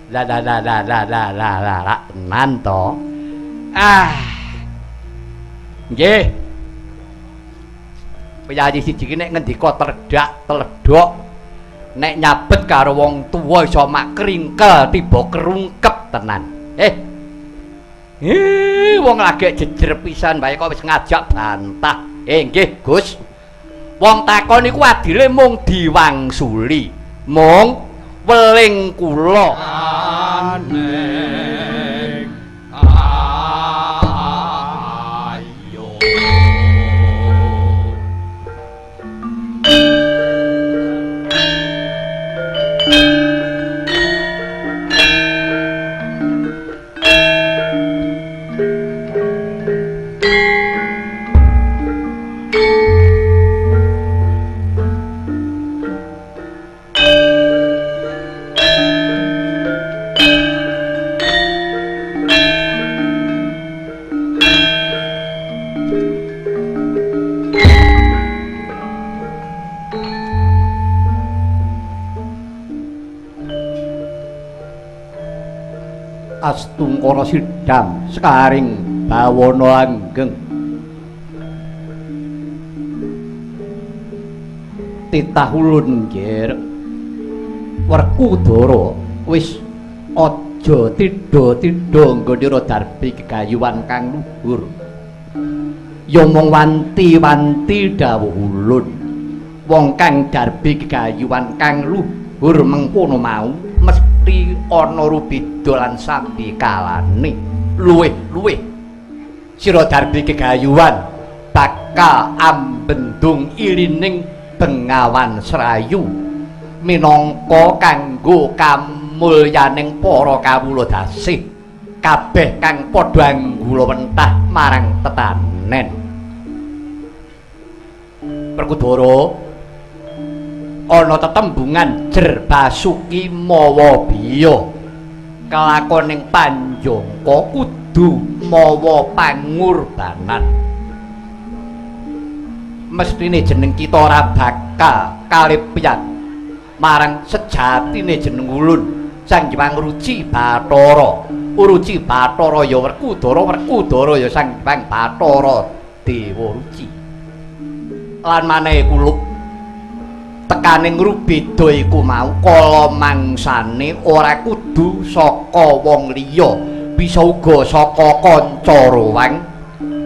La la la la la la la la la tenan to. Ah. Nggih. Piyayi siji ki nek ngendika terdak teledhok nek nyabet karo wong tuwa iso mak kringkel tiba kerungkep tenan. Wong lagi jejer pisan bae kok wis ngajak bantah. Nggih, Gus. Wong takon iku adile mung diwangsuli. Mung weling kula. Aning ayo. Astungkara sidam sekaring bawana langgeng titah ulun nggih Werkudara wis aja tidha-tidha nggone darbi gegayuhan kang luhur ya mung wanti-wanti dawuh ulun wong kang darbi gegayuhan kang luhur mengkono mau mesti ana rubeda lan sambikalane luwih-luwih sira darbi gegayuhan bakal ambendung ilining Bengawan Serayu minangka kanggo kamulyaning para kawula dasih kabeh kang padha anggula wentah marang tetanen. Werkudara ana tetembungan jer basuki mawa biya kelakoning panjangka kudu mawa pangurbanan. Mestine jeneng kita ora bakal kalipyan marang sejatine jeneng ulun Sang Hyang Ruci Bathara. Ruci Bathara ya Werkudara, Werkudara ya Sang Hyang Bathara Dewa Ruci. Lan manehe kulup tekaning rubeda iku mau kala mangsane ora kudu saka wong liya, bisa uga saka kanca rowang,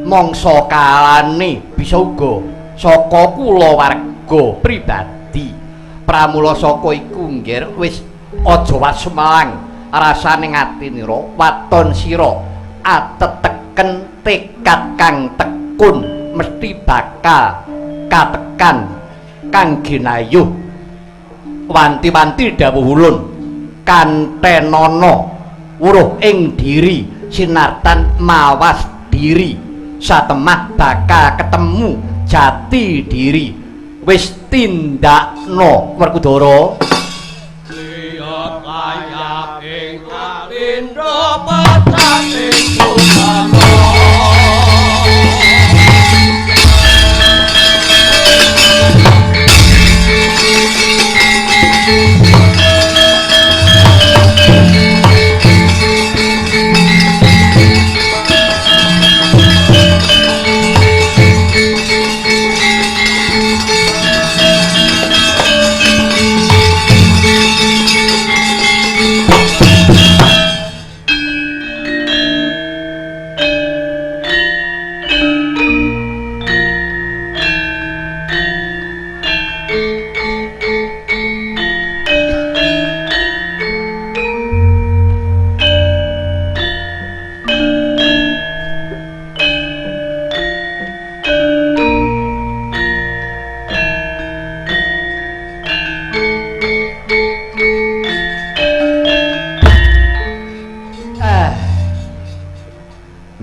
mangsa kalane bisa uga saka kulawarga pribadi. Pramula saka iku nggih wis aja wasmelang rasane ngatinira waton sira ateteken tekad kang tekun mesti bakal katekan kang ginayuh. Wanti-wanti dawuh ulun kantenana wuruh ing diri sinartan mawas diri satemah bakal ketemu jati diri. Wis tindakno Werkudara. Liya layak ing alindra pecating pusaka.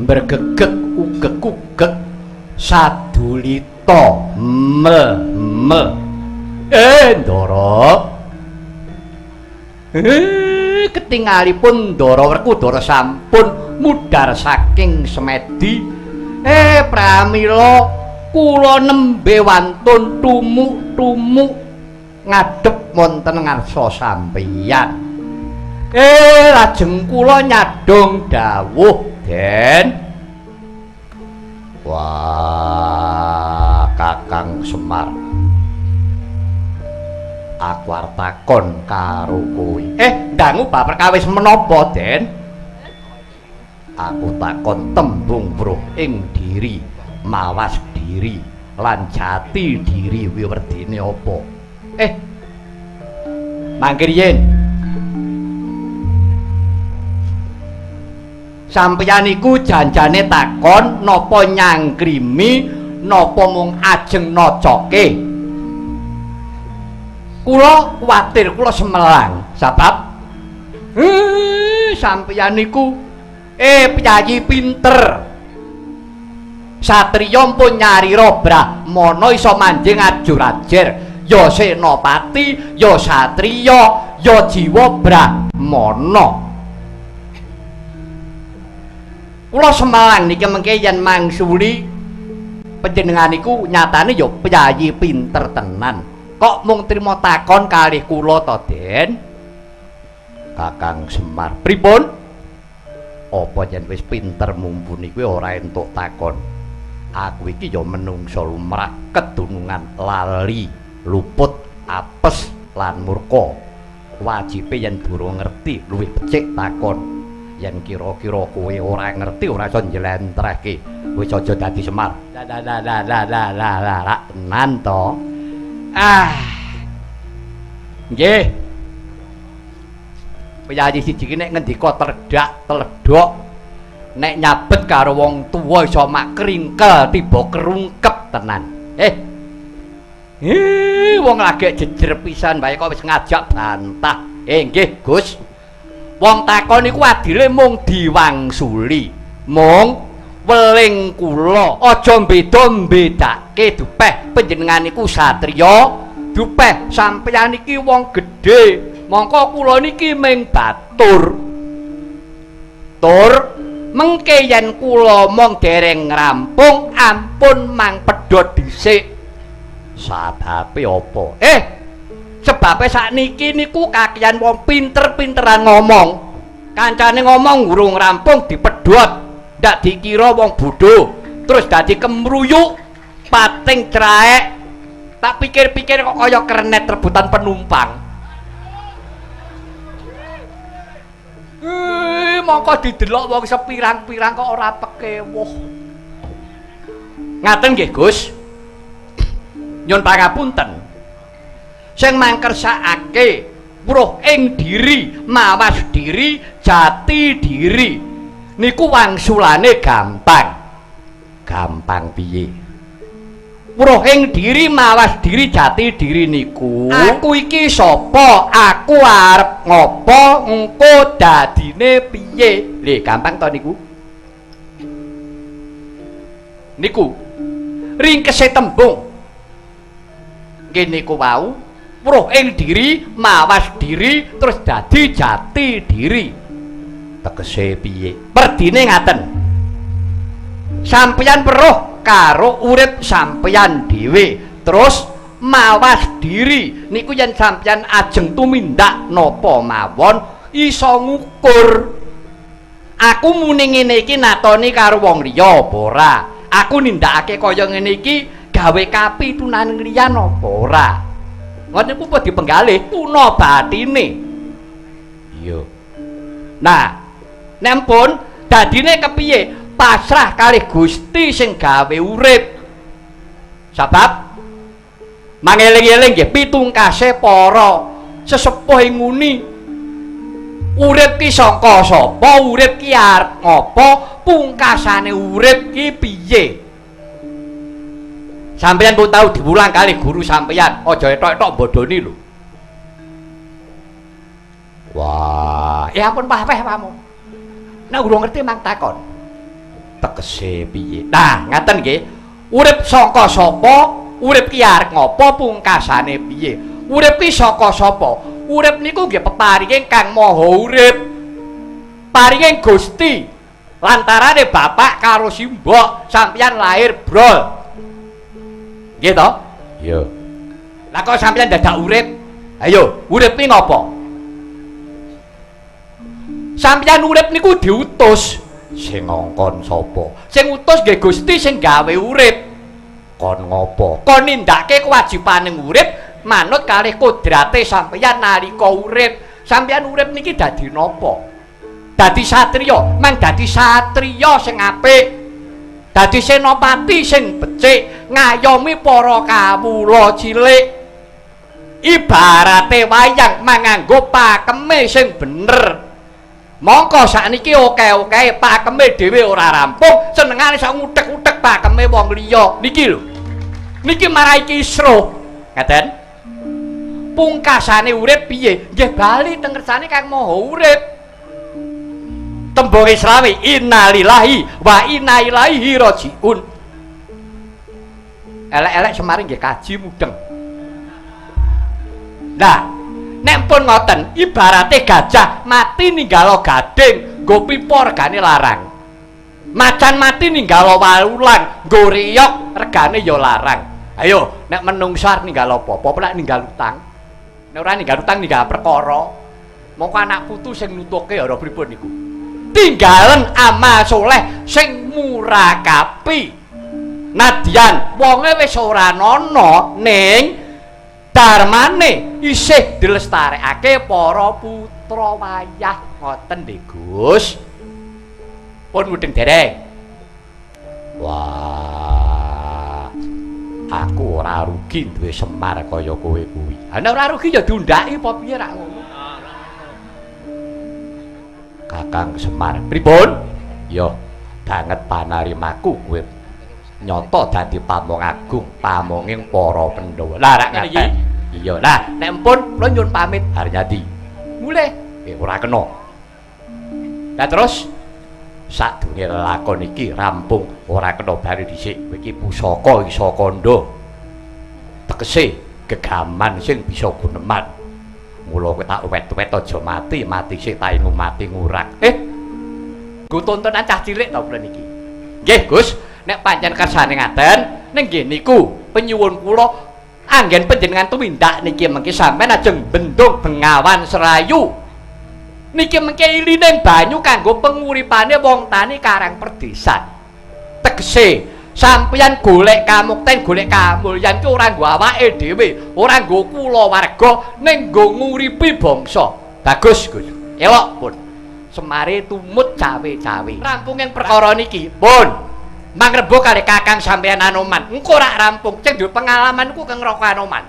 Bergegek ugek-ugek sadulita me me. Ndara. Ketingalipun Ndara Werkudara sampun mudhar saking semedi. Pramila kula nembe wantun tumuk-tumuk ngadhep wonten ngarsa sampeyan. Lajeng kula nyadong dawuh, Den. Wah, Kakang Semar. Aku arep takon karo kowe. Dangu bab perkawis menapa, Den? Aku takon tembung weruh ing diri, mawas diri lan jati diri wiwerdene apa? Mangke riyin. Sampeyan iku janjane takon napa nyangkrimi napa mung ajeng nocoke? Kula kuwatir kula semelang sebab sampeyan niku piyayi pinter. Satriya pun nyarira brahmana iso manjing ajur-ajer, ya senopati, ya satriya, ya jiwa brahmana. Kula semelang niki mengke yen mangsuli panjenengan niku nyatane ya piyayi pinter tenan. Kok mung trima takon kalih kula to, Den? Kakang Semar, pripun? Apa yen wis pinter mumpuni kuwi ora entuk takon? Aku iki ya menungsa lumrah, kedunungan lali, luput, apes lan murka. Wajibe yen durung ngerti luwih becik takon. Yen kira-kira kowe ora ngerti ora iso njlentrehke. Wis aja dadi Semar. La la la la la la la la la tenan to. Ah. Nggih. Piyayi siji ki nek ngendika terdak teledhok, nek nyabet karo wong tuwa iso mak kringkel tiba kerungkep tenan. Wong lagi jejer pisan bae kok wis ngajak bantah. Nggih, Gus. Wong takon iku adile mung diwangsuli, mung weling kula. Aja beda-bedake dupeh panjenengan iku satriya, dupeh sampeyan iki wong gedhe. Mongko kula niki ming batur. Tur mengke yen kula mong dereng ngrampung ampun mang pedhot dhisik. Sababe apa? Sebabe sakniki niku kakeyan wong pinter-pinteran ngomong. Kancane ngomong urung rampung dipedhot, ndak dikira wong bodho, terus dadi kemruyuk, pating craek. Tak pikir-pikir kok kaya kernet rebutan penumpang. Mongko didelok wong sepirang-pirang kok ora pekewuh. Ngaten nggih, Gus. Nyun pangapunten. Sing mangkersakake weruh ing diri, mawas diri, jati diri niku wangsulane gampang. Gampang piye? Weruh ing diri, mawas diri, jati diri niku aku iki sapa, aku arep ngopo, engko dadine piye. Lho, gampang to niku. Niku ringkese tembung nggih niku wau, weruh ing diri, mawas diri, terus dadi jati diri. Tegese piye? Perdine ngaten. Sampeyan weruh karo urip sampeyan dhewe, terus mawas diri niku yen sampeyan ajeng tumindak napa mawon iso ngukur. Aku muni ngene iki natoni karo wong liya apa ora? Aku nindakake kaya ngene iki gawe kapitunan liyan apa ora? Ngoten niku pun dipenggalih tuna batine. Iya. Nah, nek pun dadine kepiye? Pasrah kalih Gusti sing gawe urip. Sebab mangeling-eling nggih pitungkase para sesepuh ing nguni. Urip ki saka sapa, urip ki arep ngopo, pungkasane urip ki piye? Sampeyan pun tau diwulang kalih guru sampeyan, aja etok-etok bodoni lho. Wah, ya ampun pahpeh pamu. Nek urung ngerti mang takon. Tegese piye? Nah, ngaten nggih. Urip saka sapa, urip ki arep ngopo, pungkasane piye? Urip ki saka sapa? Urip niku nggih peparinge Kang Maha Urip. Paringe Gusti. Lantarane bapak karo simbok sampeyan lahir brol. Nggih to? Iya. Lah kok sampeyan dadak urip? Ayo, urip ki ngopo? Sampeyan urip niku diutus. Sing ngongkon sapa? Sing utus nggih Gusti sing gawe urip. Kon ngopo? Kon nindakake kewajibane urip manut kalih kodrate sampeyan nalika urip. Sampeyan urip niki dadi napa? Dadi satriya, mang dadi satriya sing apik. Dadi senopati sing becik, ngayomi para kawula cilik. Ibarate wayang manganggo pakeme sing bener. Mongko sakniki oke-oke pakeme dhewe ora rampung, senengane sak ngutek-utek pakeme wong liya. Niki lho. Niki marai kisruh. Ngaten? Pungkasane urip piye? Nggih bali teng kersane Kang Maha Urip. Tembung Islami innalillahi wa inna ilaihi rajiun. Elek-elek Semar nggih kaji mudeng. Nah, nek pun ngoten ibarate gajah mati ninggalo gading, nggo pipa regane larang. Macan mati ninggalo walulang, nggo riyok regane ya larang. Ayo, nek menungso arep ninggal apa? Apa nek ninggal utang? Nek ora ninggal utang ninggal perkara. Mongko anak putu sing nutuke ya ora pripun niku. Tinggalen amal soleh sing murakapi. Nadyan wonge wis ora ana ning darmane isih dilestarekake para putra wayah. Ngoten nggih Gus. Pun mudeng dereng. Wah, aku ora rugi duwe Semar kaya kowe kuwi. Ha nek ora rugi ya diundhaki apa piye rak ngono. Kakang Semar, pripun? Ya banget panarimaku kowe nyata dadi pamong agung, pamonging para Pandhawa. Lah rak ngaten. Iya, lah nek empun kula nyuwun pamit Haryadi. Mulih. Ora kena. Lah terus sadurunge lelakon iki rampung ora kena bali dhisik. Kowe iki pusaka iso kandha. Tegese gegaman sing bisa guneman. Mula kowe tak wet-wet aja mati, mati sik tak ingu mati ngurak. Nggo tontonan cah cilik ta kula niki. Nggih, Gus, nek pancen kersane ngaten, ning nggih niku penyuwun kula anggen panjenengan tumindak niki mengki sampeyan ajeng bendung Bengawan Serayu. Niki mengki ilining banyu kanggo penguripane wong tani Karang Perdesan. Tegese sampeyan golek kamukten, golek kamulyan ki ora nggo awake dhewe, ora nggo kulawarga, ning nggo nguripi bangsa. Bagus, Gus. Elok pun. Semare tumut cawe-cawe. Rampunging perkara niki, pun. Mangrebo kali Kakang sampeyan Anoman. Engko rak rampung, sing duwe pengalaman ku Kang Raka Anoman.